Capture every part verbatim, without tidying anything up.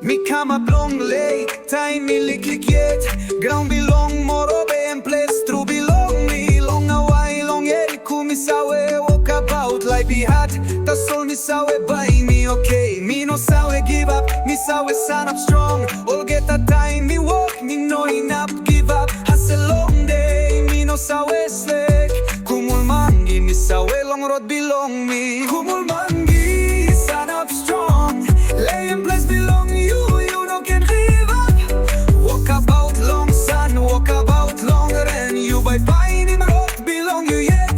Mi kamap long lek, taim mi liklik yet. Graun bilong Morobe em ples tru bilong mi. Long Hawaii, long Eriku, mi save wokabaut, laip i hat. Tasol mi save bai mi oke. Mi no save givap, mi save sanap strong. Olgeta taim mi wok, mi no inap givap. Hasel long de, mi no save slek. Kumul Mangi, mi save long rot bilong mi. Kumul Mangi, sanap strong. Long ples bilong yu, yu no ken givap. Wokabaut long san, wokabaut long ren, yu bai painim rot bilong yu yet.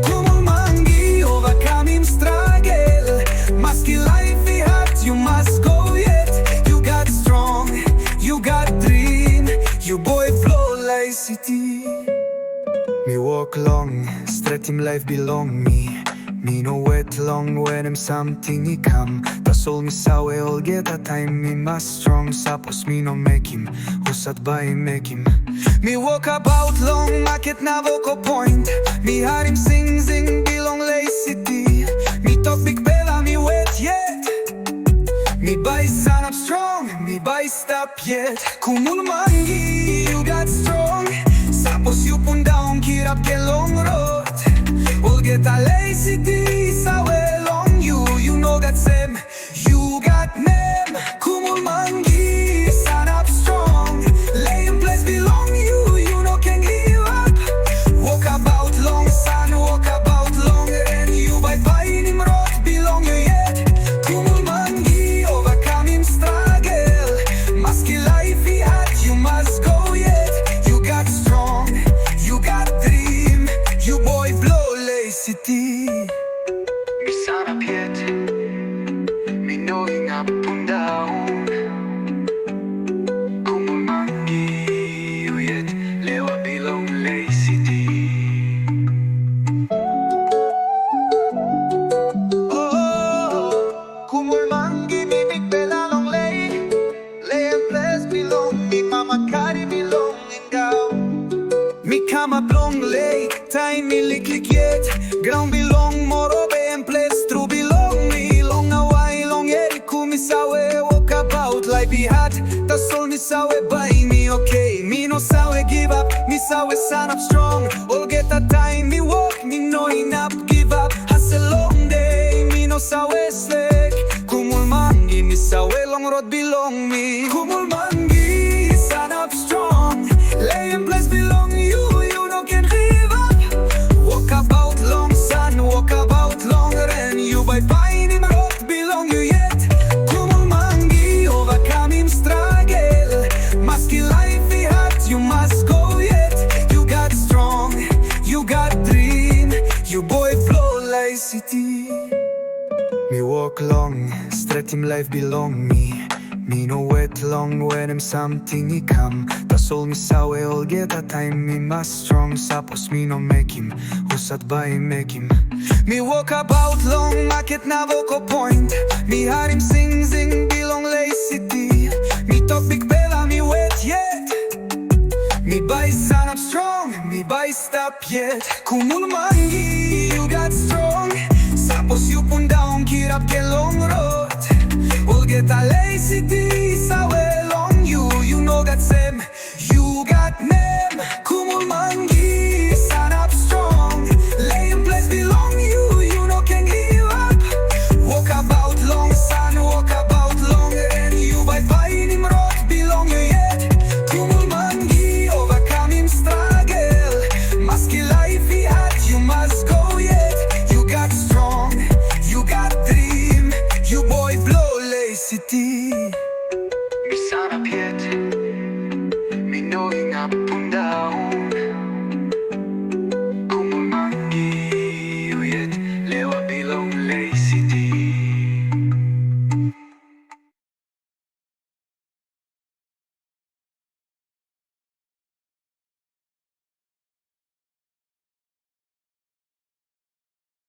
Kumul Mangi, overcoming struggle. Maski laip i hat, yu mas go yet. Yu gat strong, yu gat dream, yu boi bilong Lae Siti. Mi wok long stretim laip bilong mi. Mi no wet long wanem samting i kam. Tasol mi save olgeta taim mi mas strong. Sapos mi no mekim, husat bai i mekim? Mi wokabaut long maket na Voco Point. Mi harim singsim bilong Lae Siti. Mi tok bikpela mi wet yet. Mi bai sanap strong, mi bai stap yet. Kumul Mangi, yu gat strong. Sapos yu pundaun, kirap gen long rot. Olgeta Lae Siti save long yu, yu no gat sem, yu gat nem. Kumul Mangi, sanap strong. Long ples bilong yu, yu no ken givap. Wokabaut long san, wokabaut long ren, yu bai painim rot bilong yu yet. Kumul Mangi, overcoming struggle. Maski laip i hat, yu mas go yet. Yu gat strong, yu gat dream, yu boi bilong Lae Siti. Mi sanap yet, mi no inap pundaun. Kumul Mangi, yu yet lewa bilong Lae Siti. Oh, Kumul Mangi, mi bikpela long Lae. Long ples bilong mi, mama kari mi long en go. Mi kamap long lek, taim mi liklik yet. Graun bilong Morobe em ples tru bilong mi. Long Hawaii, long Eriku, mi save wokabaut, laip i hat. Tasol mi save bai mi oke. Mi no save givap, mi save sanap strong. Olgeta taim mi wok, mi no inap givap. Hasel long de, mi no save slek. Kumul Mangi, mi save long rot bilong mi. Kumul Mangi, sanap strong. Long ples bilong yu, yu no ken givap. Wokabaut long san, wokabaut long ren, yu bai painim rot bilong yu yet. Kumul Mangi, overcoming struggle. Maski laip i hat, yu mas go yet. Yu gat strong, yu gat dream, yu boi bilong Lae Siti. Mi wok long stretim laip bilong mi. Mi no wet long wanem samting i kam. Tasol mi save olgeta taim mi mas strong. Sapos mi no mekim, husat bai i mekim? Mi wokabaut long maket na Voco Point. Mi harim singsim bilong Lae Siti. Mi tok bikpela mi wet yet. Mi bai sanap strong, mi bai stap yet.